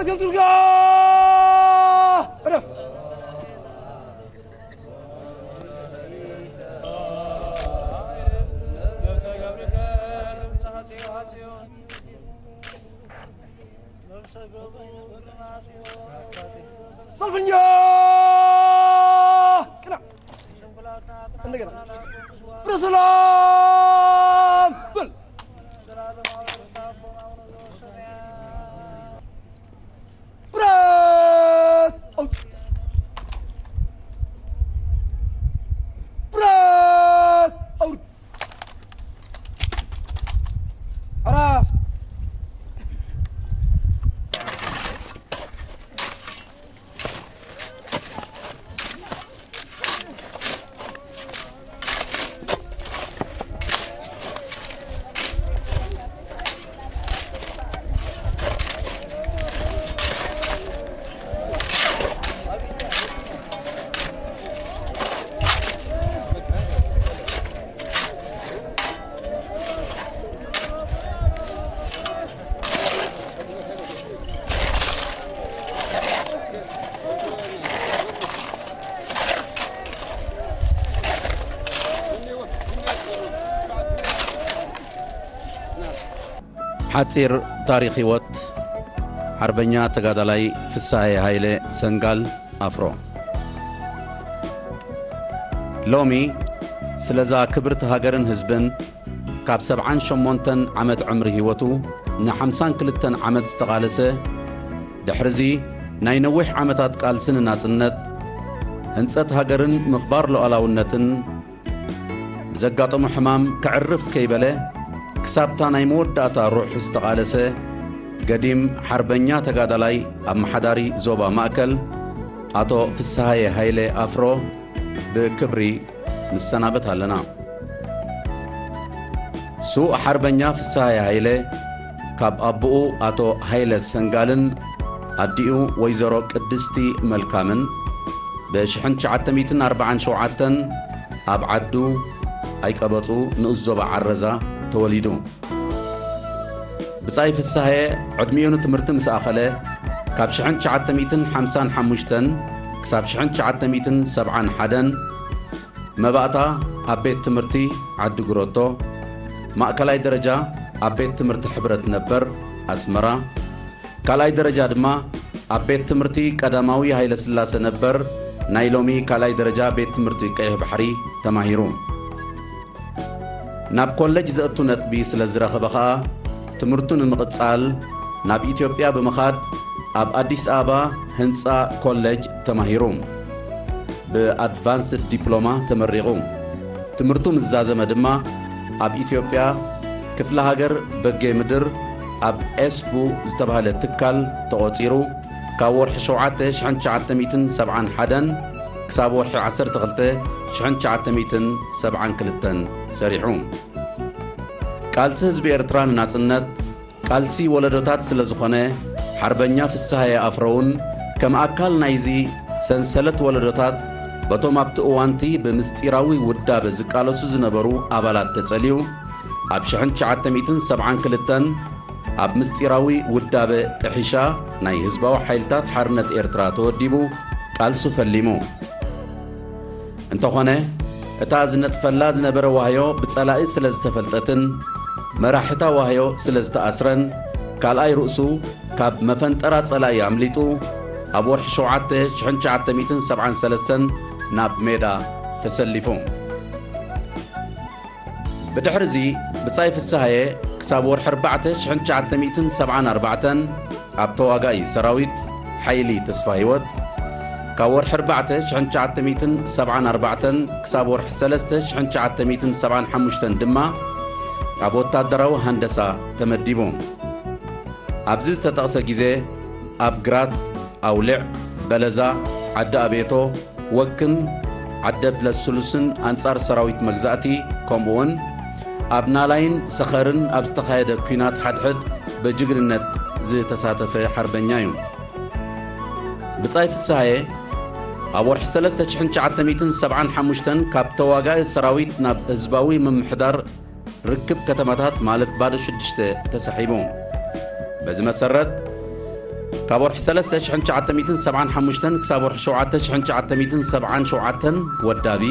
ገልግልጋ! ዕረፍ! ሰልፈኛ! ቅና! እንደገና። ብረሰላም! በል! ብረት! አውጥ! ብረት! አውርድ! ዕረፍ! ሓጺር ታሪኽ ህይወት ሓርበኛ ተጋዳላይ ፍስሃየ ሃይለ ሰንጋል ኣፍሮ። ሎሚ ስለዛ ክብርቲ ሃገርን ህዝብን ካብ ሰብዓን ሸሞንተን ዓመት ዕምሪ ህይወቱ ንሓምሳን ክልተን ዓመት ዝተቓለሰ፣ ድሕርዚ ናይ ነዊሕ ዓመታት ቃልሲ ንናጽነት፣ ህንጸት ሃገርን ምኽባር ሉዓላውነትን ብዘጋጠሞ ሕማም ከዕርፍ ከይበለ፣ ክሳብታ ናይ መወዳእታ ሩሕ ዝተቓለሰ ገዲም ሓርበኛ ተጋዳላይ ኣመሓዳሪ ዞባ ማእከል ኣቶ ፍስሃየ ሃይለ ኣፍሮ ብክብሪ ንሰናበት ኣለና። ስዉእ ሓርበኛ ፍስሃየ ሃይለ ካብ ኣቦኡ ኣቶ ሃይለ ሰንጋልን ኣዲኡ ወይዘሮ ቅድስቲ መልካምን ብሽሕን ትሽዓተ ሚእትን ኣርባዓን ሸውዓተን ኣብ ዓዱ ኣይቀበጹ ንኡስ ዞባ ዓረዛ ተወሊዱ። ብጻይ ፍስሃየ ዕድሚኡ ንትምህርቲ ምስ ኣኸለ፣ ካብ ሽሕን ትሽዓተ ሚእትን ሓምሳን ሓሙሽተን ክሳብ ሽሕን ትሽዓተ ሚእትን ሰብዓን ሓደን መባእታ ኣብ ቤት ትምህርቲ ዓዲ ጉረቶ፣ ማእከላይ ደረጃ ኣብ ቤት ትምህርቲ ሕብረት ነበር ኣስመራ፣ ካልኣይ ደረጃ ድማ ኣብ ቤት ትምህርቲ ቀዳማዊ ሃይለ ስላሰ ነበር፣ ናይ ሎሚ ካልኣይ ደረጃ ቤት ትምህርቲ ቀይሕ ባሕሪ ተማሂሩ። ናብ ኮለጅ ዘእቱ ነጥቢ ስለ ዝረኸበ ኸኣ፣ ትምህርቱ ንምቕጻል ናብ ኢትዮጵያ ብምኻድ፣ ኣብ ኣዲስ ኣበባ ህንጻ ኮለጅ ተማሂሩ። ብኣድቫንስድ ዲፕሎማ ተመሪቑ። ትምህርቱ ምስ ዛዘመ ድማ፣ ኣብ ኢትዮጵያ ክፍለ ሃገር በጌ ምድር ኣብ ኤስቡ ዝተባህለ ትካል ተቖጺሩ፣ ካብ ወርሒ ሸውዓተ ሽሕን ትሽዓተ ሚእትን ሰብዓን ሓደን ክሳብ ወርሒ ዓሰርተ ክልተ ሽሕን ትሽዓተ ሚእትን ሰብዓን ክልተን ሰሪሑ። ቃልሲ ህዝቢ ኤርትራ ንናጽነት ቃልሲ ወለዶታት ስለ ዝኾነ፣ ሓርበኛ ፍስሃየ ኣፍሮውን ከም ኣካል ናይዚ ሰንሰለት ወለዶታት፣ በቶም ኣብቲ እዋንቲ ብምስጢራዊ ውዳበ ዝቃለሱ ዝነበሩ ኣባላት ተጸልዩ፣ ኣብ ሽሕን ትሽዓተ ሚእትን ሰብዓን ክልተን ኣብ ምስጢራዊ ውዳበ ጥሒሻ ናይ ህዝባዊ ሓይልታት ሓርነት ኤርትራ ተወዲቡ ቃልሱ ፈሊሙ። እንተኾነ፣ እታ ዝነጥፈላ ዝነበረ ዋህዮ ብጸላኢ ስለ ዝተፈልጠትን መራሕታ ዋህዮ ስለ ዝተኣስረን፣ ካልኣይ ርእሱ ካብ መፈንጠራ ጸላኢ ኣምሊጡ፣ ኣብ ወርሒ ሸውዓተ ሽሕን ትሽዓተ ሚእትን ሰብዓን ሰለስተን ናብ ሜዳ ተሰሊፉ። ብድሕርዚ ብጻይ ፍስሃየ ክሳብ ወርሒ ኣርባዕተ ሽሕን ትሽዓተ ሚእትን ሰብዓን ኣርባዕተን ኣብ ተዋጋኢ ሰራዊት ሓይሊ ተስፋ ህይወት፣ ካብ ወርሒ ኣርባዕተ ሽሕን ትሽዓተ ሚእትን ሰብዓን ኣርባዕተን ክሳብ ወርሒ ሰለስተ ሽሕን ትሽዓተ ሚእትን ሰብዓን ሓሙሽተን ድማ ኣብ ወታደራዊ ሃንደሳ ተመዲቡ። ኣብዚ ዝተጠቕሰ ግዜ ኣብ ግራት፣ ኣውሊዕ፣ በለዛ፣ ዓዲ ኣቤቶ፣ ወክን፣ ዓደብለስሉስን ኣንጻር ሰራዊት መግዛእቲ፣ ከምኡውን ኣብ ናላይን ሰኸርን ኣብ ዝተኻየደ ኲናት ሓድሕድ ብጅግንነት ዝተሳተፈ ሓርበኛ እዩ። ብጻይ ፍስሃየ ኣብ ወርሒ ሰለስተ ሽሕን ትሽዓተ ሚእትን ሰብዓን ሓሙሽተን ካብ ተዋጋኢ ሰራዊት ናብ ህዝባዊ ምምሕዳር ርክብ ከተማታት ማለት ባዶ ሽዱሽተ ተሳሒቡ። በዚ መሰረት፣ ካብ ወርሒ ሰለስተ ሽሕን ትሽዓተ ሚእትን ሰብዓን ሓሙሽተን ክሳብ ወርሒ ሸውዓተ ሽሕን ትሽዓተ ሚእትን ሰብዓን ሸውዓተን ወዳቢ።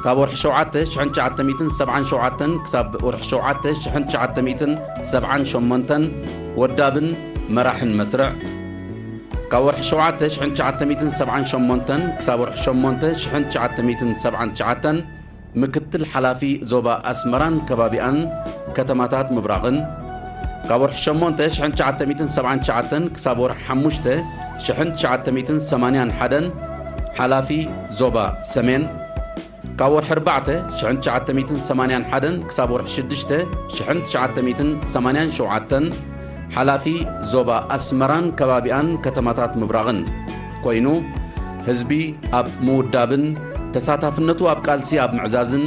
ካብ ወርሒ ሸውዓተ ሽሕን ትሽዓተ ሚእትን ሰብዓን ሸውዓተን ክሳብ ወርሒ ሸውዓተ ሽሕን ትሽዓተ ሚእትን ሰብዓን ሸሞንተን ወዳብን መራሕን መስርዕ። ካብ ወርሒ ሸውዓተ ሽሕን ትሽዓተ ሚእትን ሰብዓን ሸሞንተን ክሳብ ወርሒ ሸሞንተ ሽሕን ትሽዓተ ሚእትን ሰብዓን ትሽዓተን ምክትል ሓላፊ ዞባ ኣስመራን ከባቢኣን ከተማታት ምብራቕን። ካብ ወርሒ ሸሞንተ ሽሕን ትሽዓተ ሚእትን ሰብዓን ትሽዓተን ክሳብ ወርሒ ሓሙሽተ ሽሕን ትሽዓተ ሚእትን ሰማንያን ሓደን ሓላፊ ዞባ ሰሜን። ካብ ወርሒ ኣርባዕተ ሽሕን ትሽዓተ ሚእትን ሰማንያን ሓደን ክሳብ ወርሒ ሽዱሽተ ሽሕን ትሽዓተ ሚእትን ሰማንያን ሸውዓተን ሓላፊ ዞባ ኣስመራን ከባቢኣን ከተማታት ምብራቕን ኮይኑ፣ ህዝቢ ኣብ ምውዳብን ተሳታፍነቱ ኣብ ቃልሲ ኣብ ምዕዛዝን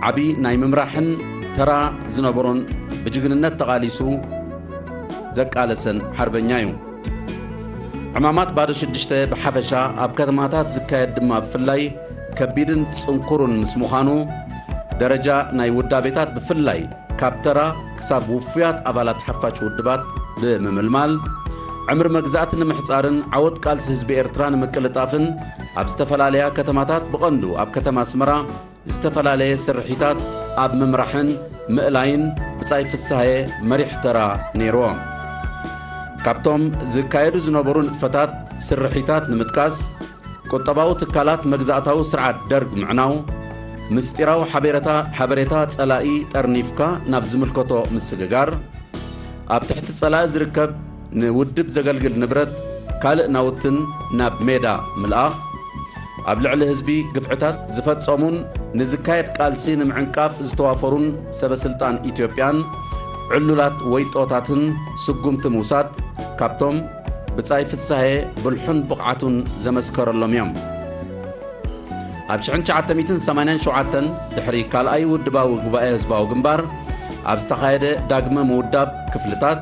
ዓቢ ናይ ምምራሕን ተራ ዝነበሮን ብጅግንነት ተቓሊሱ ዘቃለሰን ሓርበኛ እዩ። ዕማማት ባዶ ሽዱሽተ ብሓፈሻ ኣብ ከተማታት ዝካየድ ድማ ብፍላይ ከቢድን ጽንኩሩን ምስ ምዃኑ፣ ደረጃ ናይ ውዳቤታት ብፍላይ ካብ ተራ ክሳብ ውፉያት ኣባላት ሓፋሽ ውድባት ብምምልማል፣ ዕምሪ መግዛእቲ ንምሕጻርን ዓወት ቃልሲ ህዝቢ ኤርትራ ንምቅልጣፍን ኣብ ዝተፈላለያ ከተማታት ብቐንዱ ኣብ ከተማ ኣስመራ ዝተፈላለየ ስርሒታት ኣብ ምምራሕን ምእላይን ብጻይ ፍስሃየ መሪሕ ተራ ነይርዎ። ካብቶም ዝካየዱ ዝነበሩ ንጥፈታት ስርሒታት ንምጥቃስ፣ ቁጠባዊ ትካላት መግዛእታዊ ስርዓት ደርግ ምዕናው፣ ምስጢራዊ ሓቤረታ-፣ ሓበሬታ ጸላኢ ጠርኒፍካ ናብ ዝምልከቶ ምስግጋር፣ ኣብ ትሕቲ ጸላኢ ዝርከብ ንውድብ ዘገልግል ንብረት ካልእ ናውትን ናብ ሜዳ ምልኣኽ፣ ኣብ ልዕሊ ህዝቢ ግፍዕታት ዝፈጸሙን ንዝካየድ ቃልሲ ንምዕንቃፍ ዝተዋፈሩን ሰበ ስልጣን ኢትዮጵያን ዕሉላት ወይጦታትን ስጉምቲ ምውሳድ ካብቶም ብጻይ ፍሳሄ ብልሑን ብቕዓቱን ዘመስከረሎም እዮም። ኣብ ሽሕን ትሽዓተ ሚእትን ሰማንያን ሸውዓተን ድሕሪ ካልኣይ ውድባዊ ጉባኤ ህዝባዊ ግንባር ኣብ ዝተኻየደ ዳግመ ምውዳብ ክፍልታት፣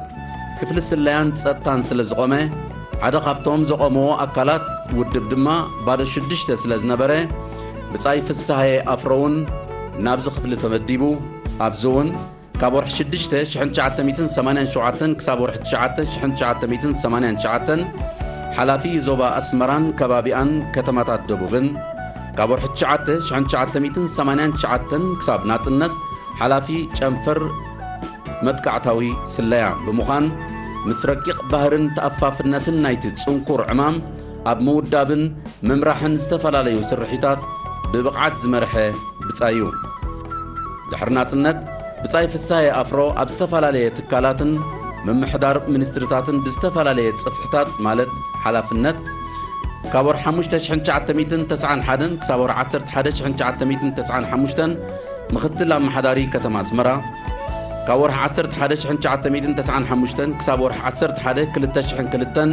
ክፍሊ ስለያን ጸጥታን ስለ ዝቖመ፣ ሓደ ካብቶም ዘቖምዎ ኣካላት ውድብ ድማ ባዶ ሽዱሽተ ስለ ዝነበረ፣ ብጻይ ፍስሃየ ኣፍሮ እውን ናብዚ ክፍሊ ተመዲቡ። ኣብዚ እውን ካብ ወርሒ ሽዱሽተ ሽሕን ትሽዓተ ሚእትን ሰማንያን ሸውዓተን ክሳብ ወርሒ ትሽዓተ ሽሕን ትሽዓተ ሚእትን ሰማንያን ትሽዓተን ሓላፊ ዞባ ኣስመራን ከባቢኣን ከተማታት ደቡብን፣ ካብ ወርሒ ትሽዓተ ሽሕን ትሽዓተ ሚእትን ሰማንያን ትሽዓተን ክሳብ ናጽነት ሓላፊ ጨንፈር መጥቃዕታዊ ስለያ ብምዃን፣ ምስ ረቂቕ ባህርን ተኣፋፍነትን ናይቲ ጽንኩር ዕማም ኣብ ምውዳብን ምምራሕን ዝተፈላለዩ ስርሒታት ብብቕዓት ዝመርሐ ብጻይ እዩ። ድሕሪ ናጽነት፣ ብጻይ ፍስሃየ ኣፍሮ ኣብ ዝተፈላለየ ትካላትን ምምሕዳር ሚኒስትሪታትን ብዝተፈላለየ ጽፍሕታት ማለት ሓላፍነት፣ ካብ ወርሒ ሓሙሽተ ሽሕን ትሽዓተ ሚእትን ተስዓን ሓደን ክሳብ ወርሒ ዓሰርተ ሓደ ሽሕን ትሽዓተ ሚእትን ተስዓን ሓሙሽተን ምኽትል ኣመሓዳሪ ከተማ ኣስመራ፣ ካብ ወርሒ ዓሰርተ ሓደ ሽሕን ትሽዓተ ሚእትን ተስዓን ሓሙሽተን ክሳብ ወርሒ ዓሰርተ ሓደ ክልተ ሽሕን ክልተን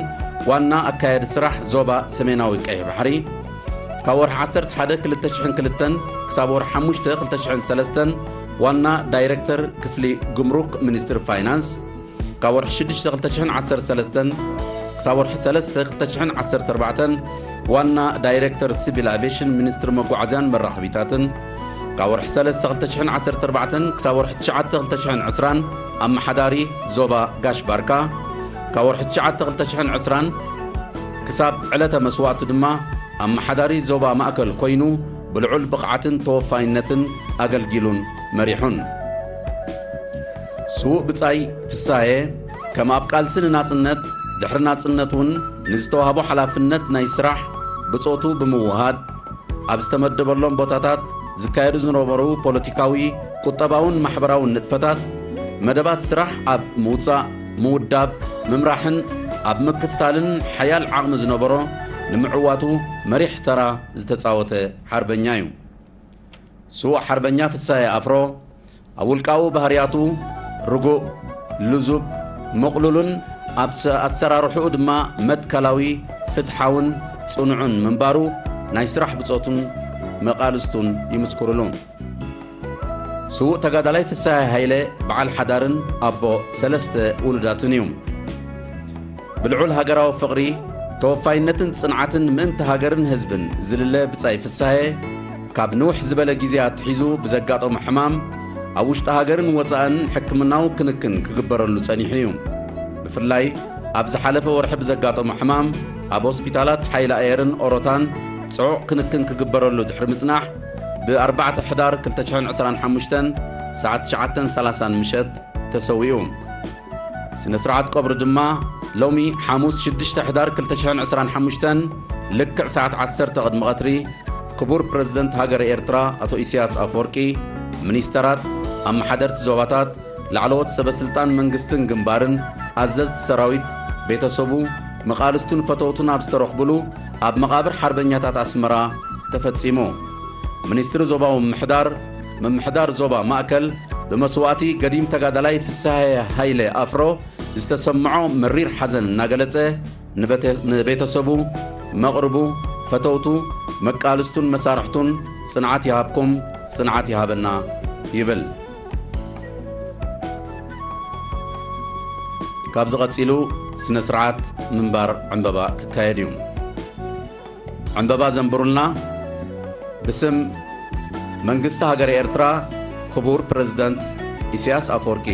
ዋና ኣካያዲ ስራሕ ዞባ ሰሜናዊ ቀይሕ ባሕሪ፣ ካብ ወርሒ ዓሰርተ ሓደ ክልተ ሽሕን ክልተን ክሳብ ወርሒ ሓሙሽተ ክልተ ሽሕን ሰለስተን ዋና ዳይረክተር ክፍሊ ጉምሩክ ሚኒስትሪ ፋይናንስ፣ ካብ ወርሒ ሽዱሽተ ክልተ ሽሕን ዓሰርተ ሰለስተን ክሳብ ወርሒ ሰለስተ ክልተ ሽሕን ዓሰርተ ኣርባዕተን ዋና ዳይረክተር ሲቪል ኣቪዬሽን ሚኒስትሪ መጓዓዝያን መራኸቢታትን፣ ካብ ወርሒ ሰለስተ ክልተ ሽሕን ዓሰርተ ኣርባዕተን ክሳብ ወርሒ ትሽዓተ ክልተ ሽሕን ዕስራን ኣመሓዳሪ ዞባ ጋሽ ባርካ፣ ካብ ወርሒ ትሽዓተ ክልተ ሽሕን ዕስራን ክሳብ ዕለተ መስዋእቱ ድማ ኣመሓዳሪ ዞባ ማእከል ኮይኑ ብልዑል ብቕዓትን ተወፋይነትን ኣገልጊሉን መሪሑን። ስዉእ ብጻይ ፍሳየ ከም ኣብ ቃልሲ ንናጽነት፣ ድሕሪ ናጽነት እውን ንዝተዋህቦ ሓላፍነት ናይ ስራሕ ብጾቱ ብምውሃድ፣ ኣብ ዝተመደበሎም ቦታታት ዝካየዱ ዝነበሩ ፖለቲካዊ፣ ቁጠባውን ማሕበራውን ንጥፈታት፣ መደባት ስራሕ ኣብ ምውጻእ፣ ምውዳብ፣ ምምራሕን ኣብ ምክትታልን ሓያል ዓቕሚ ዝነበሮ ንምዕዋቱ መሪሕ ተራ ዝተጻወተ ሓርበኛ እዩ። ስዉእ ሓርበኛ ፍሳየ ኣፍሮ ኣብ ውልቃዊ ባህርያቱ ርጉእ፣ ልዙብ፣ ምቕሉልን ኣብ ሰ-፣ ኣሰራርሕኡ ድማ መትከላዊ፣ ፍትሓውን ጽኑዕን ምንባሩ ናይ ስራሕ ብጾቱን መቓልስቱን ይምስክሩሉ። ስዉእ ተጋዳላይ ፍሳየ ሃይለ በዓል ሓዳርን ኣቦ ሰለስተ ውሉዳትን እዩ። ብልዑል ሃገራዊ ፍቕሪ፣ ተወፋይነትን ጽንዓትን ምእንቲ ሃገርን ህዝብን ዝልለ ብጻይ ፍሳሄ፣ ካብ ንውሕ ዝበለ ግዜ ኣትሒዙ ብዘጋጠሞ ሕማም፣ ኣብ ውሽጢ ሃገርን ወጻእን ሕክምናዊ ክንክን ክግበረሉ ጸኒሑ እዩ። ብፍላይ ኣብ ዝሓለፈ ወርሒ ብዘጋጠሞ ሕማም ኣብ ሆስፒታላት ሓይሊ ኣየርን ኦሮታን ጽዑቕ ክንክን ክግበረሉ ድሕሪ ምጽናሕ፣ ብ ኣርባዕተ ሕዳር ክልተ ሽሕን ዕስራን ሓሙሽተን ሰዓት ትሽዓተን ሰላሳን ምሸት ተሰዊኡ። ስነ ስርዓት ቀብሩ ድማ ሎሚ ሓሙስ ሽዱሽተ ሕዳር ክልተ ሽሕን ዕስራን ሓሙሽተን ልክዕ ሰዓት ዓሰርተ ቅድሚ ቀትሪ ክቡር ፕረዚደንት ሃገረ ኤርትራ ኣቶ ኢሳያስ ኣፈወርቂ፣ ሚኒስተራት፣ ኣመሓደርቲ ዞባታት፣ ላዕለዎት ሰበ ስልጣን መንግስትን ግንባርን፣ ኣዘዝቲ ሰራዊት፣ ቤተሰቡ፣ መቓልስቱን ፈተውቱን ኣብ ዝተረኽብሉ ኣብ መቓብር ሓርበኛታት ኣስመራ ተፈጺሙ። ሚኒስትሪ ዞባዊ ምምሕዳር፣ ምምሕዳር ዞባ ማእከል ብመስዋእቲ ገዲም ተጋዳላይ ፍስሃየ ሃይለ ኣፍሮ ዝተሰምዖ መሪር ሓዘን እናገለጸ፣ ንቤተ-፣ ንቤተሰቡ፣ መቕርቡ፣ ፈተውቱ፣ መቃልስቱን መሳርሕቱን ጽንዓት ይሃብኩም፣ ጽንዓት ይሃበና ይብል። ካብዚ ቀጺሉ ስነ ስርዓት ምንባር ዕምበባ ክካየድ እዩ። ዕምበባ ዘንብሩልና ብስም መንግስቲ ሃገረ ኤርትራ ክቡር ፕረዚደንት ኢሳያስ ኣፈወርቂ።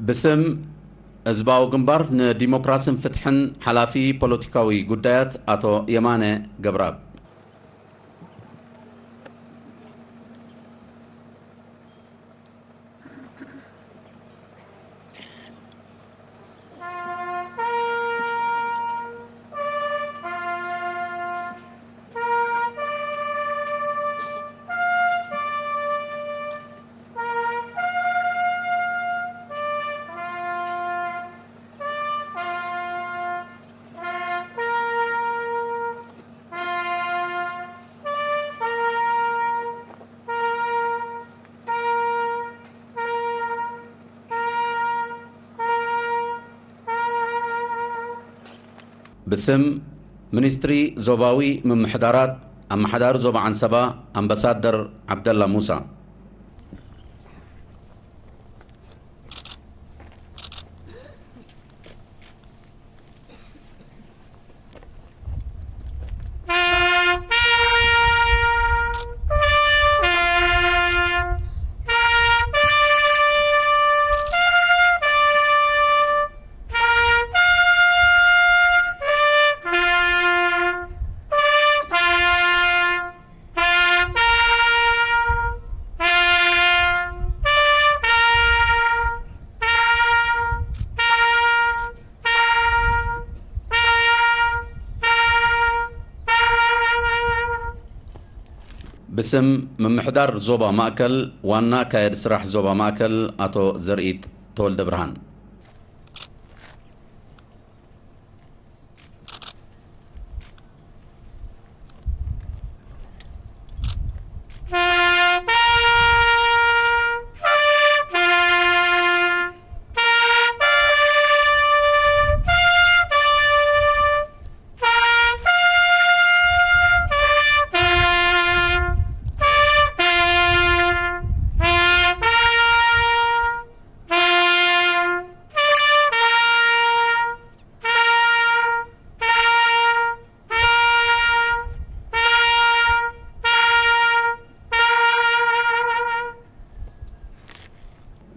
ብስም ህዝባዊ ግንባር ንዲሞክራስን ፍትሕን ሓላፊ ፖለቲካዊ ጉዳያት ኣቶ የማነ ገብረኣብ። ብስም ሚኒስትሪ ዞባዊ ምምሕዳራት፣ ኣመሓዳሪ ዞባ ዓንሰባ ኣምባሳደር ዓብደላ ሙሳ። ብስም ምምሕዳር ዞባ ማእከል፣ ዋና ኣካያዲ ስራሕ ዞባ ማእከል ኣቶ ዘርኢት ተወልደ ብርሃን።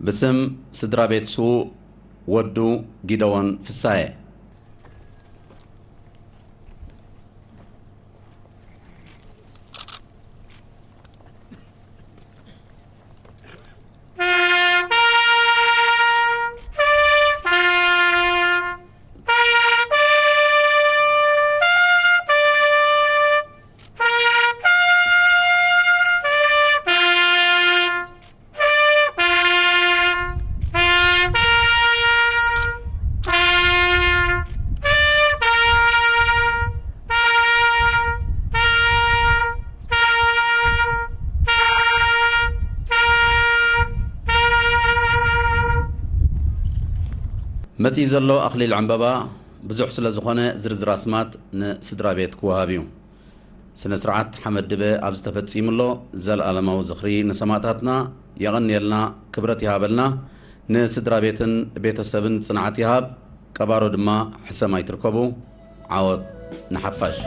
ብስም ስድራ ቤት ስዉእ ወዱ ጊደዎን ፍሳየ። መጺኡ ዘሎ ኣኽሊል ዕምበባ ብዙሕ ስለ ዝኾነ ዝርዝር ኣስማት ንስድራ ቤት ክወሃብ እዩ። ስነ ስርዓት ሓመድ ድበ ኣብዚ ተፈጺሙ ኣሎ። ዘልኣለማዊ ዝኽሪ ንሰማእታትና። የቐንየልና፣ ክብረት ይሃበልና። ንስድራ ቤትን ቤተሰብን ጽንዓት ይሃብ። ቀባሮ ድማ ሕሰም ኣይትርከቡ። ዓወት ንሓፋሽ።